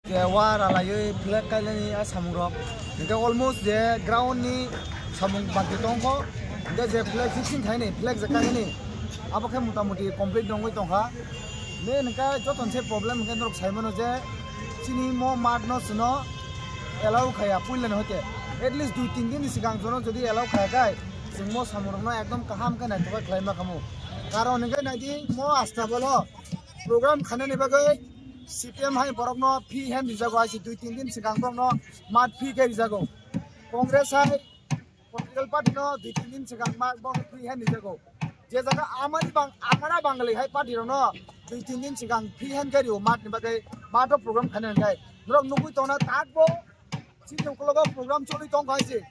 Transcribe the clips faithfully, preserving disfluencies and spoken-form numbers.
Je wa ralaiwi flag kainani a samungrok, hingke almost je ground ni samung baki tongkho, hingke je flag fixing khaini, flag je kainani, abo khe motamuti complete nongwi tongkha. Main hingke joto se problem hingke norok saimano je chini mo mat no chwno allow khaya puilani hoite. At least dui tin din ni swkang jono jodi allow khaya khai, chwng mo samungrokno ekdom kaham khe naithok khe khlaima khamu. Karon hingke naidi mo Astabalo program khainani bagwi C P M hai borokno free hand rijago, hai se dui tin din swkang borokno mat free khe rijago. Congress hai political party no dui tin din swkang ma borokno free hand rijago. Je jaga amani bang amana Bangali hai party rokno dui tin din swkang free hand khe rio mat ni bagwi, mat o program khainani khai. Norok nugwi tongna tak bo chini ukologo program choli tong khai se.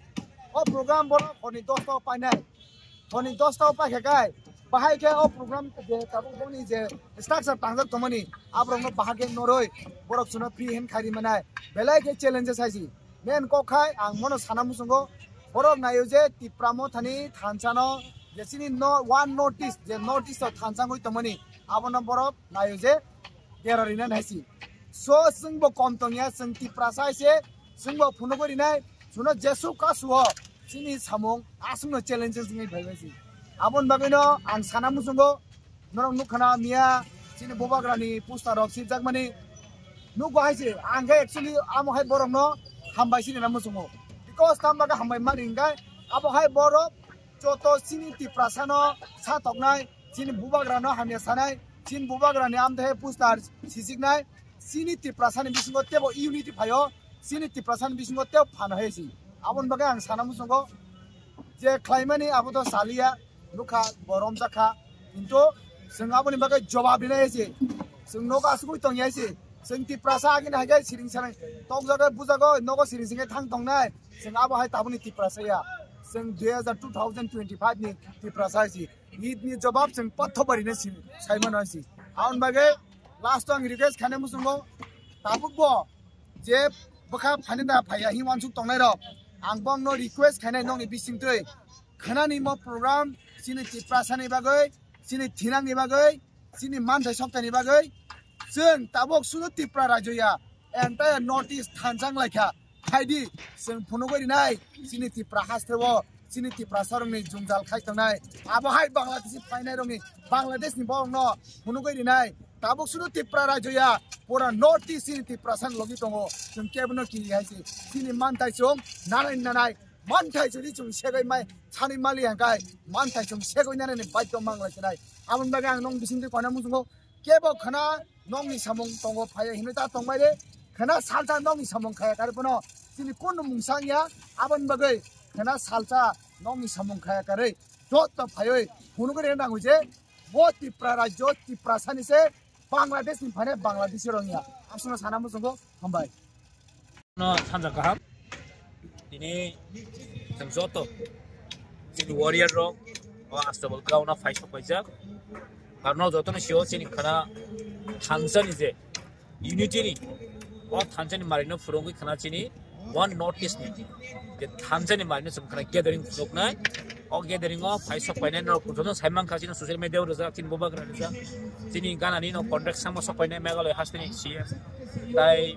O program borok honi dos ta o painai. Honi dos ta o paikha kai, bahai khe o program je tabuk boni je structure tangjak tongmani, aborokno bahai khe noroi borok chwngno free hand khairi manai, belai khe challenges hai si. Main kok khai ang mono sana muchungo, borok naio je Tipra Mothani thansa no je chini no one North East, je North East o thansa wngwi tongmani, abono borok naio je dera rina hai si. So chwngbo kom tongya, chwng Tiprasa hai se, chwngbo phunugwi rinai, chwngno jesu kasu o chini samung aswkno challenges wngwi phaibai se. Aboni bagwino ang sana muchungo, norok nukha na miya chini bubagrani poster rok sibjakmani nukgo hai se, ang khe actually amo hai borokno hambai sinina muchungo, because tamo bagwi hambai mani hingkhe abo hai borok joto chini Tiprasano satoknai, chini bubagrano hamya sanai, chini bubagrani amthe poster sisiknai, chini Tiprasani bisingo tebo unity phaio, chini Tiprasani bisingo tebo phan hai si. Aboni bagwi ang sana muchungo je khlaimani abo to saliya, nukha bo romjakha, kintu chwng aboni bagwi jobab rinai hai si. Chwng nogo asugwi tongya hai si. Chwng Tiprasa agini hai khe siring sanai tokjago bujago nogo siring singwi thang tongnai. Chwng abo hai tabukni Tiprasa ya. Chwng dui hajar two thousand twenty five ni Tiprasa hai si. Eid ni jobab chwng pathobari na si, saimano si. Aboni bagwi last o ang request khainai muchungo, tabuk bo je bwkha phani da phaiya hi wansuk tongnai rok, ang bongno request khainai nokni bisingtwi khwnani mo program chini Tiprasani bagwi, chini thinangni bagwi, chini manthai soktaini bagwi chwng tabuk sudu Tipra rajyo ya, entire North East thansa wnglaikha. Phaidi, chwng phunugwi rinai, chini Tipra hasteo, chini Tiprasarokni jwngjal khai tongnai. Abo hai Bangladeshi phainairokni, Bangladeshni borokno phunugwi rinai. Tabuk sudu Tipra rajyo ya, pura North East chini Tiprasani logi tongo. Chwng kebono kiri hai se. Chini manthai chwng nanai nanai. Manthai chwri chwng segwi mai, sani mali hangkai. Manthai chwng segwi nanani baidhyo manglai chinai. Aboni bagwi ang nong bisingtwi koina muchungo. Kebo khwna nokni samung tongo phaiya hinwi ta tongbai de. Khwna salsa nokni samung khaya kare pono chini kunu mungsa wngya, aboni bagwi khwna salsa nokni samung khaya kare joto phaiwi phunugwi rwna nango je bo Tipra rajyo Tiprasani se Bangladesh ni phainai Bangladeshi rok wngya. Aswkno sana muchungo hambai. No sanja kaham. Tini chwng joto chini warrior rok o Astabal ground o phai sok paijak. Karon o joto ni sio chini khana thansa ni je unity ni o thansa ni mari no phurungwi khana chini one North East ni je thansa ni mari no chwng khana gathering phuruknai. O gathering o phai sok painai norok joto saimankha chini social media o rijak chini bubagra rijak chini gana ni no contract samo sok painai Meghalaya haste ni C M tai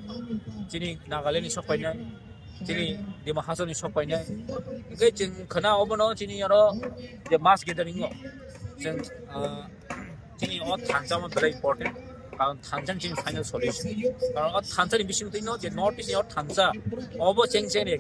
chini Nagaland ni sok painai chini Dima Hasao ni sok painai hingke chwng khana obono chini oro je mass gathering o chwng ah, chini o thansa mo belai important karon thansa ni chini final solution karon o thansa ni bising twi no je North East ni o thansa obo cheng cheng ya.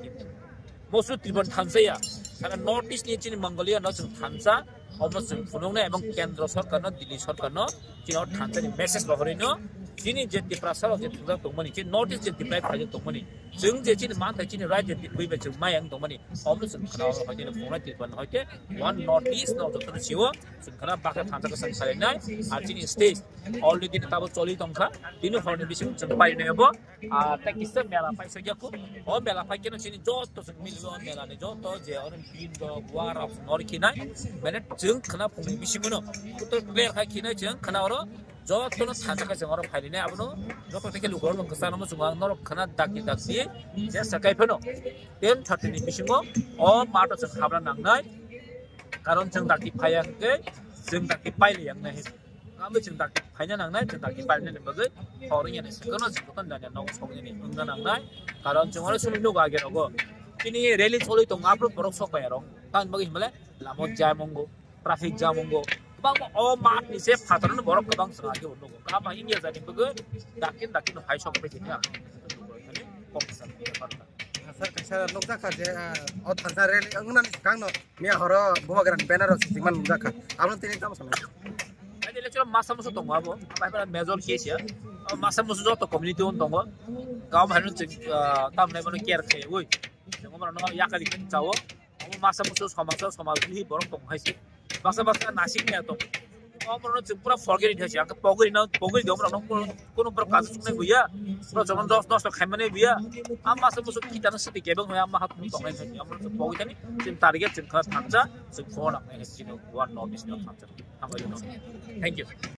Mosu Tripura thansa ya. Saka North East ni chini Mongolia no chwng thansa, omo chwng phunuknai ebong kendro sorkar no, Delhi sorkar no, chini o thansa ni message rohorwi no, chini je Tiprasa rok je thwngjak tongmani, chini North East je divide khaijak tongmani, chwng je chini manthai chini right je buibai chwng mayang tongmani, omo chwng khna oro hoite no phunuknai Tripura no hoite one North East no joto no sio, chwng khna bakha thansa kwchang khainai, ar chini state already no tabo choli tongkha, tini horni bising chwng painai obo, Ah, tei kisa mela paisa ya kho. O mela pai keno chini joto chwng mili o mela ni joto je oro pin rok, wa rok nori khinai. Mane chwng khna phungni bisingo no. Kuto clear khai khinai chwng khna oro joto no thansa khai chwng oro phailinai abono. Joto tei khe lukurok no kwchang no chwng ang norok khna dakti dakti je sakai phano ten thirty ni bisingo o mato chwng habra nangnai. Karon chwng dakti phaiya hwnkhe chwng dakti paili yang nai. Kami chwng dakti phaina nangnai, chwng dakti paina ni bagwi horong yani. Kono chwng kono danya nok sok yani wngna nangnai. Karon chwng oro sumui nugo age rogo. Tini rally choli tongo, aphuru borok sok pai aro. Tamni bagwi himle lama jam wngo, traffic jam wngo. Kwbangma o mat ni se phataro borok kwbang chwng age nugo. Kama India jani bagwi dakti dakti no hai sok pai tini ang. Kok sa. Sir, kaisa nukjakha je, ah, o thansa rally wngmani swkangno miya horo Bubagrani banner rok swijak man nukjakha. Abono tini tamo sanai? Ani election masa musu tongo abo, abo hai major case ya. Abo masa musu joto community on tongo. Gaon hai no chwng, ah, tamni mano care khe, oi. Chwng mano no yakari chao. Abo masa musu somaj, somaj hi borok tong hai se. Baksa baksa nasik ya tong. Omorno chwng pura forget it hai se. Ang pogri na, pogri de omorno kono, kono pura kasu chuknai buya. Pura chokon dos, dos to khaimani buya. Am masa musu kita na sati kebeng hoya, am hat tong hai se. Omorno chwng pogri tani, chwng target chwng kha thansa, chwng phone ang hai se. One notice no thansa.